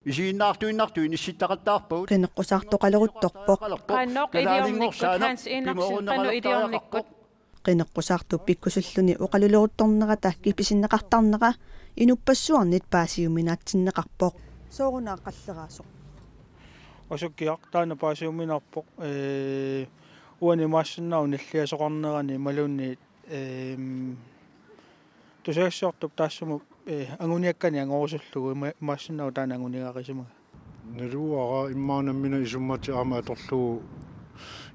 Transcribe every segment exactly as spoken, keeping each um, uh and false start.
Isiginnaartuinnartut inissittaqattaarpagut. Qineqqusaartoqaleruttorpoq. Qanorooq iliornikkut, Hans Enoksen, qanoq iliornikkut? Qineqqusaartup pikkusilluni oqaluleruttornerata kipisinneqartarnera inuppassuarnit paasiuminaatsinneqarpoq. Sooruna qalleraasoq? Asukkiaq taanna paasiuminaarpoq, ee, uani imaassinnaavoq nalliasoqarnerani imaluunniit, eem, tusagassiortup taassuma, ee, anguniakkani angorusullugu ima-, imaassinnaavoq taanna anguniagaqisimagaa. Naluara immaqa nammineq isummatit aamma atorlugu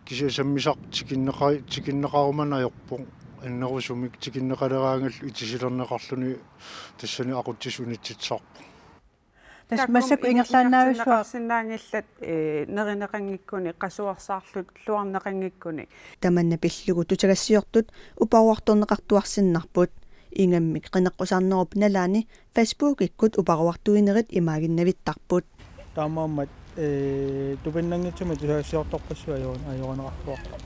kisianni sammisaq tikinneqa-, tikinneqarumaneq ajorpoq. Annerusumik tikinneqaleraangallu itisilerneqarluni tassani aqutsisuunissarput. Tassa massakkut ingerlaannavissua- sinnaanngillat, ee, nerineqanngikkuni, qasuersaarluarneqanngikkuni. Tamanna pillugu tusagassiortut uparuartorneqartuarsinnarput. Ingammik qineqqusaarnerup nalaani Facebookikkut uparuartuinerit imaaginnavittarput. Taamaammat, ee, tupinnanngitsumik tusagassiortorpassuit ajoru-, ajorineqarluarput.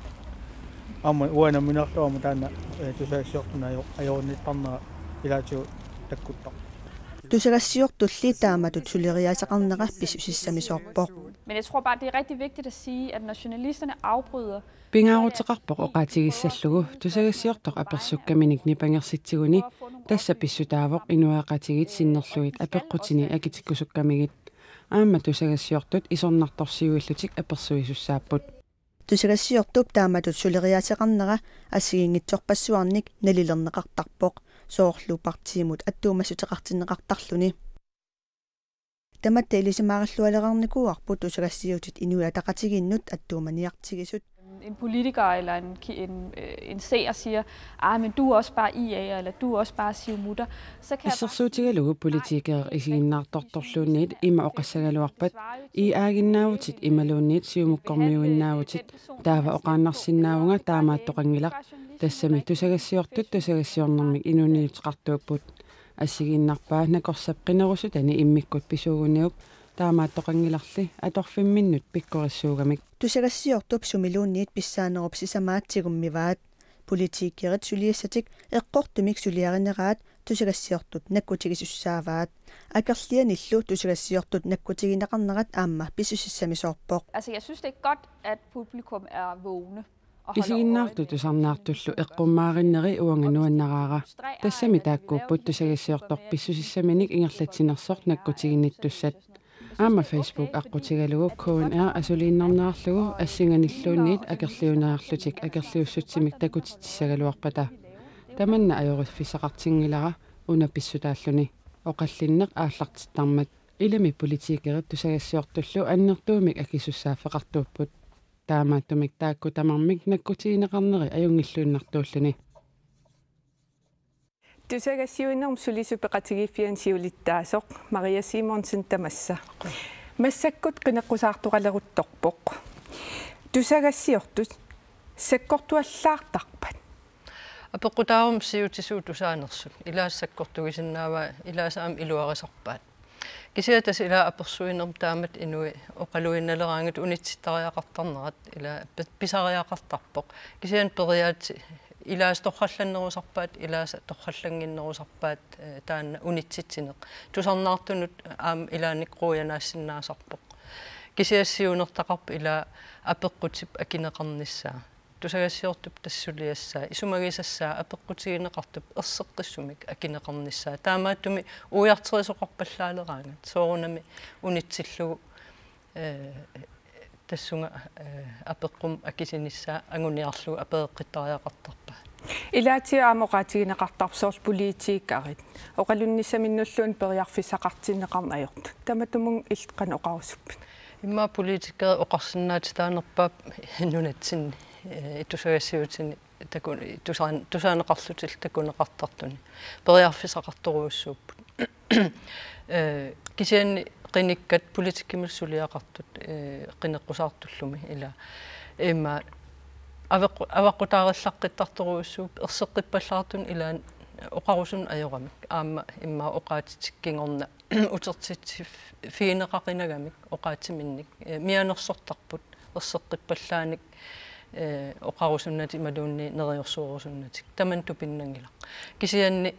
Aamma uanga nammineerlunga aamma taanna, ee, tusagassiortunut ajo-, ajorinittarnera ilaatigut takkuttoq. Tusagassiortulli taamatut suleriaaseqarnera pissusissamisoorpoq. Men jeg tror bare, det er rigtig vigtigt at sige, at når journalisterne afbryder, pingaaruteqarpoq oqaatigissallugu tusagassiortoq apersukkaminik nipangersitsiguni, tassa pissutaavoq inuiaqatigiit sinnerlugit apeqqutini akitikkusukkamigit. Aamma tusagassiortut isornartorsiuillutik apersuisussaapput. Tusagassiortup taamatut suleriaaseqarnera assigiinngitsorpassuarnik nalilerneqartarpoq, soorlu partiimut attuumassuteqartinneqartarluni. Tamatta ilisimaarallualereernikuuarput tusagassiuutit Inuit Ataqatigiinnut attuumaniartigisut. En politiker eller en, ki-, en, øh, en seer siger, "Ah, men du er også bare I A, eller du er også bare siumutter." Så kan jeg bare sige, assersuutigalugu politikerit isiginnaartortorluunniit ima oqassagaluarpat: "I A-ginnaavutit imaluunniit siumukkormiuinnaavutit." Taava oqaannarsinnaavunga: "Taamaattoqanngilaq." Tassami tusagassiortut tusagassiornermik inuuniuteqartuupput. Assigiinnarpaa nakorsap qinerusutani immikkut pisuuguniuk, taamaattoqanngilarli atorfimminnut pikkorissuugamik. Tusagassiortup sumiluunniit pissaanerup sisamaat tigummivaat. Politikerit suliassatik eqqortumik suliarineraat tusagassiortut nakkutigisussaavat. Akerlianillu tusagassiortut nakkutigineqarnerat aamma pissusissamisoorpoq. Altså, jeg synes, det er godt, at publikum er vågne. Isiginnaartut tusarnaartullu eqqummaarinneri uanga nuannaraara. Tassami taakkuupput tusagassiortoq pissusissaminik ingerlatsinersoq nakkutiginnittussat. Aamma Facebook aqqutigalugu K N R asuliinnarnerarlugu assinganilluunniit akerliunerarlutik akerliussutsimik takutitsissagaluarpata. Tamanna ajoriffissaqartinngilara una pissutaalluni, oqallinneq aallartittarmat. Ilami politikerit tusagassiortullu annertuumik akisussaaffeqartuupput. Taamaattumik taakku tamarmik nakkutigineqarneri ajunngilluinnartuulluni. Tusagassiuinermut sulisut peqatigiiffianni siulittaasoq Maria Simonsen, tamassa. Massakkut qineqqusaartoqaleruttorpoq. Tusagassiortut sakkortuallaartarpat? Apeqqutaavoq siutisuut tusaanersut. Ilaasa sakkortugisinnaavaa, ilaasa aamma iluarisarpaat. Kisianni tassa ilaa apersuinermi taamatut inuit oqaluinnaleraangatta unitsittariaqartarnerat ilaa pi-, pisariaqartarpoq. Kisianni periaatsit ilaasa torrallannerusarpaat, ilaasa torrallannginnerusarpaat, ee, taanna unitsitsineq. Tusarnaartunut aamma ilaanni quujanaasinnaasarpoq. Kisianni siunertaqarpoq ilaa apeqqutip akineqarnissaa. Tusagassiortup tassa suliassaa, isumagisassaa apeqqutigineqartup erseqqissumik akineqarnissaa. Taamaattumik uiarterisoqarpallaaleraangat soorunami unitsillugu, ee, tassunga, ee, apeqqumik akisinissaa anguniarlugu apereqqittariaqartarpaat. Ilaatigut aamma oqaatigineqartarpoq soorlu politikerit oqalunnissaminnulluunniit periarfissaqartinneqarneq ajortut. Tamatumunnga illit qanoq oqarusuppit? Immaqa politikerit oqarsinnaatitaanerpaap nunatsinni, ee, tusagassiuutini taku-, tusaan-, tusaaneqarlutillu takuneqartartuni. Periarfissaqartorujussuupput. Ee, kisianni qinikkat politikkimut suliaqartut, ee, qineqqusaartullumi ilaa. Immaqa aveqqu-, avaqqutaarillaqqittartorujussuupput, erseqqippallaartunik ilaanni oqarusunneq ajoramik. Aamma immaqa oqaatsitik kingorna utertitsiffigineqaqinagamik oqaatsiminnik, ee, mianersortarput erseqqippallaanik, ee, oqarusunnatik imaluunniit neriorsuerusunnatik. Tamanna tupinnanngilaq. Kisianni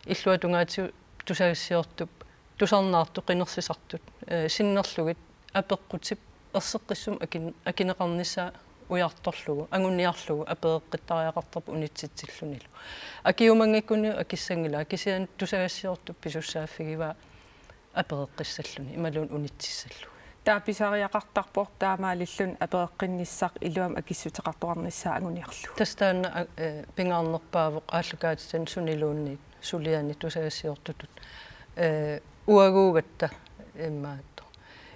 illuatungaatigut tusagassiortup Tusarnaartut qinersisartut, eh, sinnerlugit apeqqutip erseqqissumik akin-, akineqarnissaa ujartorlugu, anguniarlugu apereqqittariaqartarpoq unitsitsillunilu. Akiumanngikkuniuk akissanngilaa, kisianni tusagassiortup pisussaaffigivaa apereqqissalluni imaluunniit unitsissallugu. Taava pisariaqartarpoq taamaalilluni apereqqinnissaq iluamik akissuteqartoqarnissaa anguniarlugu. Tassa taanna, a-, eh, pingaarnerpaavoq aallakaatitani suniluunniit suliani tusagassiortutut, eh, uaguugatta immaqa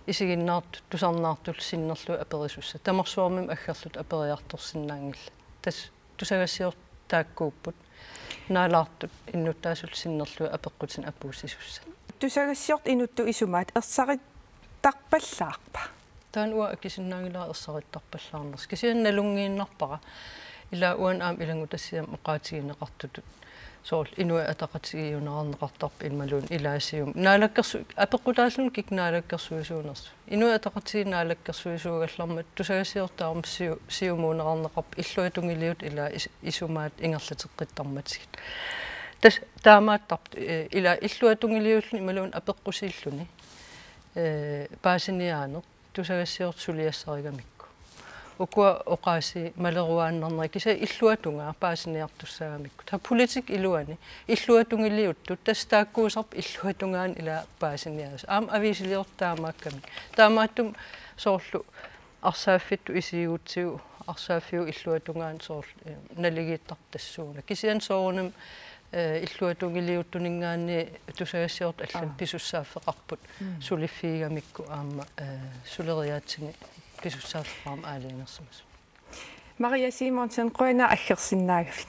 isiginnaartut tusarnaartullu sinnerlugit aperisussat. Tamarsuarmik aggerlutik aperiartorsinnaanngillat. Tassa tusagassiortut taakkuupput. Naalaartut innuttaasullu sinnerlugit apeqqutinik apuussisussat. Tusagassiortut inuttut isumaat ersarittarpallaarpa? Taanna uanga akisinnaanngilara ersarittarpallaarnersoq. Kisianni nalunngiinnarpara. Ilaa uani aamma ilanngutassiami oqaatigineqartutut. Soorlu Inuit Ataqatigiinneqartarput imaluunniit ilaa Siumut. Naalakkersu-, apeqqutaalluni kikkut naalakkersuisuunersut. Inuit Ataqatigiit naalakkersuisuugallarmata tusagassiortut aamma Siu-, Siumuuneqarneqarput illuatungiliuttut ilaa is-, isumaat ingerlateqqittarmatigit. Tassa taamaattarpoq, eh, ilaa illuatungiliulluni imaluunniit apeqqusiilluni, eh, paasiniaaneq tusagassiortut suliassarigamikku. Ukua oqaasii maleruaannarnerat kisianni illuatungaa paasiniartussaagamikku. Taava politikki iluani illuatungiliuttut tassa taakkuusarput illuatungaani ilaa paasiniaasut. Aamma aviisiliortut taamaakkamik. Taamaattumik soorlu arsaaffittut isigigutsigu arsaaffiup illuatungaani soorlu, eh, naligiittartassuunatik. Kisianni soorunami, eh, illuatungiliuttuninngaanniit tusagassiortut allanit Aa. pisussaaffeqarput Mm. suliffigigamikku aamma, eh, suleriaatsini pisussaaffeqarami aalajangersimasut. Maria Simonsen, qujanaq aggersinnaagavit.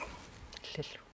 Illillu.